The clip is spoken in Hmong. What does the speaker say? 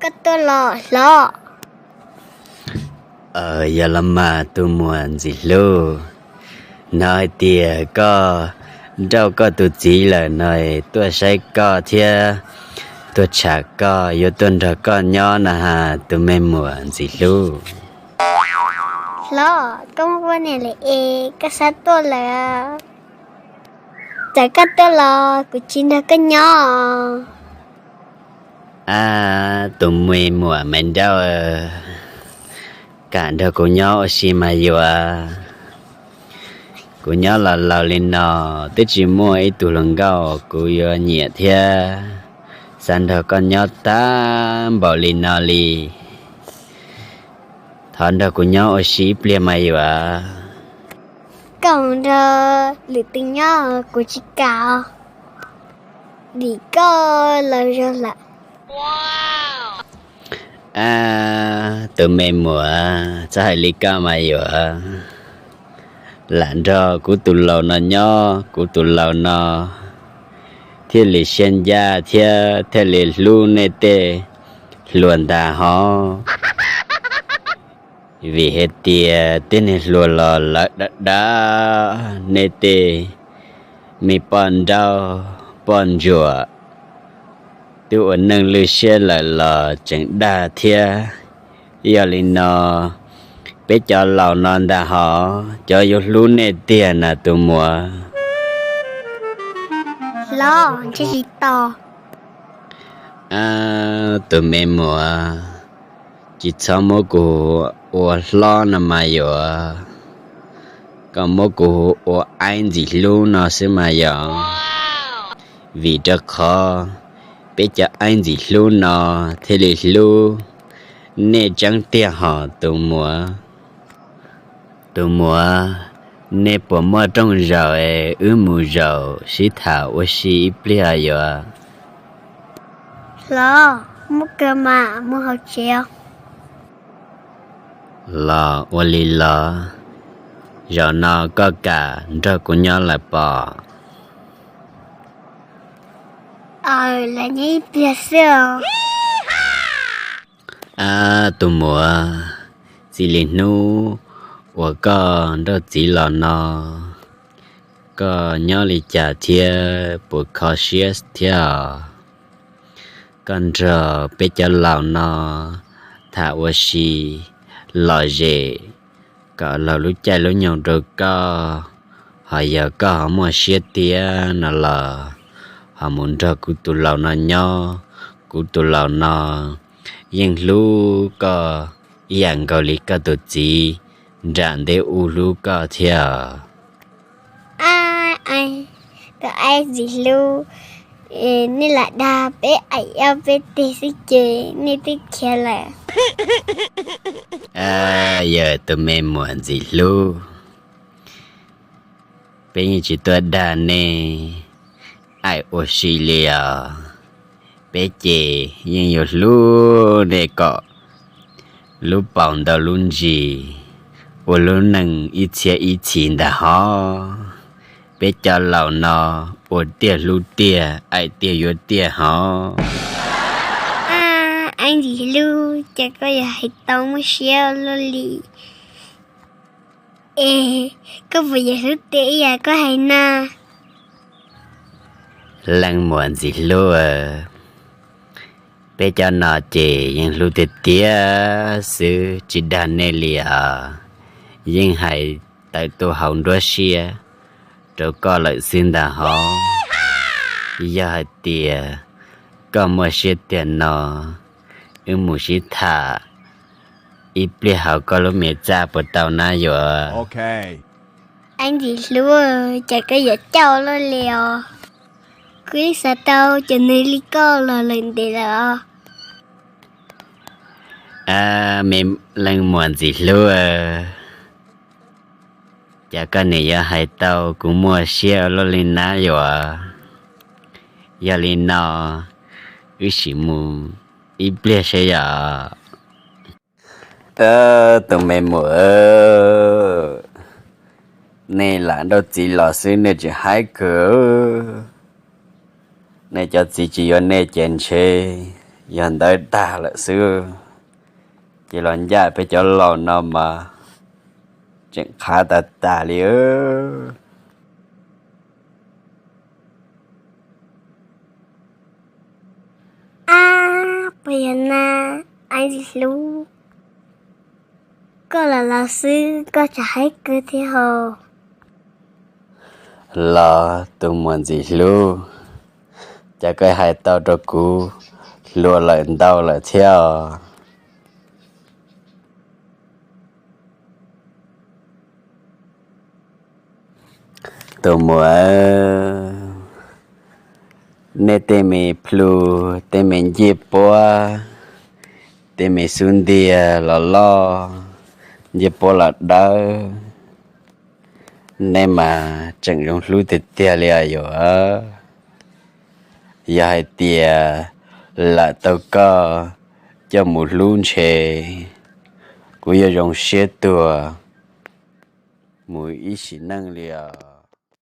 Koj tuaj los hlob? Yog los mas tus muam ntxim hlub, hnov hais tias koj nrauj koj tus txiv lawm no, tuaj saib koj thiab tuaj tsham koj, yuav tuaj nrog koj nyob na has tus me muam ntxim hlub. Hlob, koj muaj poj niam lawm es koj xav tuaj lawm? Txawm koj tuaj los kuv tsis nrog koj nyob. Ab, tus me muam me nrauj, kam nrog kuv nyob ua si mas yuav. Kuv nyob los laus li no, twb tsis muaj ib tug hluas nkauj kuv yuav nyiam thiab xav nrog koj nyob tag npaum li no li. Thov nrog kuv nyob ua si ib pliag mas yuav. Koj nrog lwm tus nyob kuv tsis kam, vim koj laus zog lawm. Ab, tus me muam, txhob hais li koj mas yuav. Lam nrog kuv tus laus no nyob, kuv tus laus no thiaj li siab ncaj thiab thiaj li hlub nej tej hluas ntag hov. Vim hais tias tej niag hluas los lawv dav dav, nej tej me poj nrauj poj ntsuam twb ua neej lwj siab lawm los tseem dag thiab. Yog li no, peb cov laus no ntag hov, cov yuav hlub nej tiag na tus muam. Hlob, ntshe tsis tau. Ab, tus me muam, tsis txhob muab kuv ua hlob no mas yuav. Koj muab kuv ua aib ntxim hlub no xwb mas yog. Vim rau qhov peb cov aib ntxim hlub no thiaj li hlub nej tseeb tiag hos tus muam. Tus muam, nej puas muaj rooj zaum es wb mus zaum sib tham ua si ib pliag yuav? Hlob, muaj kawg mas, mus hauv tsev os. Los ua li los, zaum no koj kam nrog kuv nyob lawm pom? Aws, lam nyob ib pliag xwb os. Ab, tus muam, txij li hnub uas koj nrauj txiv los no, koj nyob li cas thiab puas kho siab thiab os? Koj nrog peb cov laus no tham ua si lom zem, kom laug lub caij lub nyoog rau koj, ho yog koj ho muaj siab tiag no los ho mus nrog kuv tus laus no nyob. Kuv tus laus no yeej hlub koj ib yam nkaus li koj tus txiv nram ntej ub hlub koj thiab. Ab, tus aib ntxim hlub, nej lam dag peb aim ob peb teg xwb ces nej twb khiav lawm. Yog tus me muam ntxim hlub, peb yeej tsis tuaj dag nej aim ua si li os. Peb ces yeej yuav hlub nej kom lub paus ntau lub ntsis, ua lub neej ib txhiab ib txhis ntag hov. Peb cov laus no ua tiag hlub tiag, aim tiag yuav tiag hov. Ab, aib ntxim hlub, cas koj yuav hais tau muaj siab luaj li. Es koj puas yog hlub tiag ib yam koj hais na? Leej muam ntxim hlub, peb cov no ces yeej hlub tiag tiag xwb, tsis dag nej li os. Yeej hais tawm tuaj hauv nruab siab rau koj lawm xwb ntag hov. Yog hais tias koj muaj siab tiag no, wb mus sib tham ib pliag hauv koj lub me txaj puas tau na yuav? Aib ntxim hlub, cas koj yuav cauj luaj li os. Kuv yeej xav tau cov neeg li koj los lawm ntev lawm os. Ab, me leej muam ntxim hlub, cas koj nim yuav hais tau kuv muaj siab ua luaj li na yuav? Yog li no, wb sim mus ib pliag saib yom. Tus me muam, nej lam nrauj txiv los xwb nej tsis haib kawg. Nej cov txiv tsis yuav nej ces ntshe Yog ntawd tag lawm xwb, ces los ncaj peb cov laus no mas tseem qhav tag tag li. Ab, puas yog na, ntxim hlub, koj los los xwb koj tseem haib kawg thiab ho. Los tus muam ntxim hlub, cas koj hais tau rau kuv hluas lawm ntau lawm thiab os. Tus muam, nej tej me plhu, tej me ncej puab, tej me xub ntiag los loj, ncej puab los dawb, nej mas tseem zoo hlub tiag tiag li os yom. Yog hais tias lam tau koj coj mus hlub ntshe kuv yuav zoo siab tuag mus ib sim neej li os.